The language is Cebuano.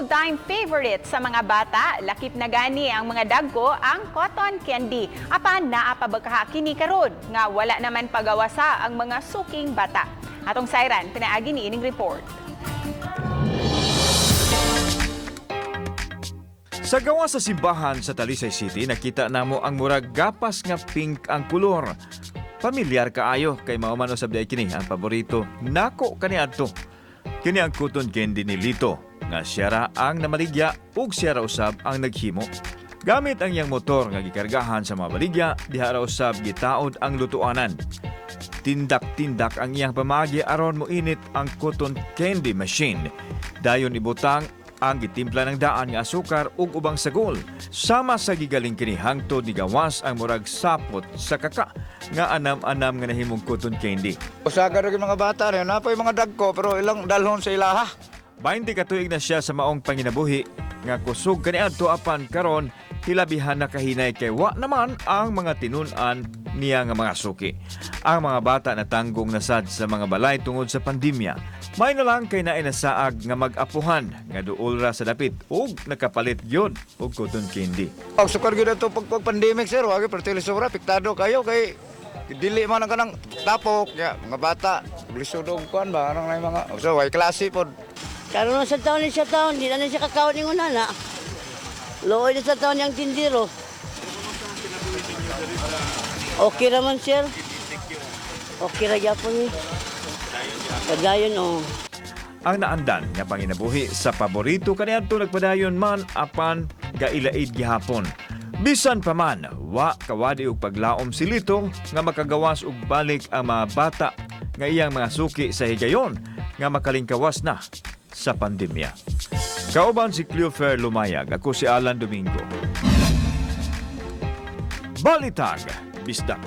All-time favorite sa mga bata, lakip na gani ang mga dagko, ang cotton candy. Apan naa pa ba kaha kini karon nga wala naman pagawasa ang mga suking bata? Atong sayran pinaagi ni ining report. Sa gawa sa simbahan sa Talisay City, nakita namo ang murag gapas nga pink ang kolor. Pamilyar kaayo kay mao man usab diay kini ang paborito nako kaniadto. Kini ang cotton candy ni Lito nga siya ra ang namaligya ug siya ra usab ang naghimo. Gamit ang iyang motor nga gikargahan sa mga baligya, diha ra usab gitaod ang lutuanan. Tindak-tindak ang iyang pamagi aron moinit ang cotton candy machine. Dayon ibutang ang gitimpla ng daan nga asukar ug ubang sagol. Sama sa gigaling kini hangtod ni gawas ang murag sapot sa kaka nga anam-anam nga nahimong cotton candy. Usaga rin mga bata rin, napay mga dagko pero ilang dalhon sa ilaha. 20 ka tuig na siya sa maong panginabuhi nga kusog kaniadto, apan karon hilabihan na kahinay kay wa naman ang mga tinun-an niya nga mga suki. Ang mga bata natanggong nasad sa mga balay tungod sa pandemya. May na lang kay naay nasaag nga mag-apuhan nga duol ra sa dapit ug nakapalit gyud og cotton candy. Ang sukar gyud ato pag pandemic, sir, wag pero sobra apektado kayo kay dili man ang kanang tapok ya mga bata lisod og kuan ba anong na mga so way klase pod. Karon sa taon ni sa taon, di na na siya kakawat ni nana. Looy na sa taon niyang tindiro. Okay raman, sir. Okay ra gyapon ni. Padayon, oh. Ang naandan nga panginabuhi sa paborito kaniadto nagpadayon man apan gailaid gihapon. Bisan pa man, wa kawadi og paglaom si Lito nga makagawas og balik ang mga bata nga iyang mga suki sa higayon nga makalingkawas na sa pandemya. Kauban si Cleofer Lumayag, ako si Alan Domingo. Balitag, Bisdak.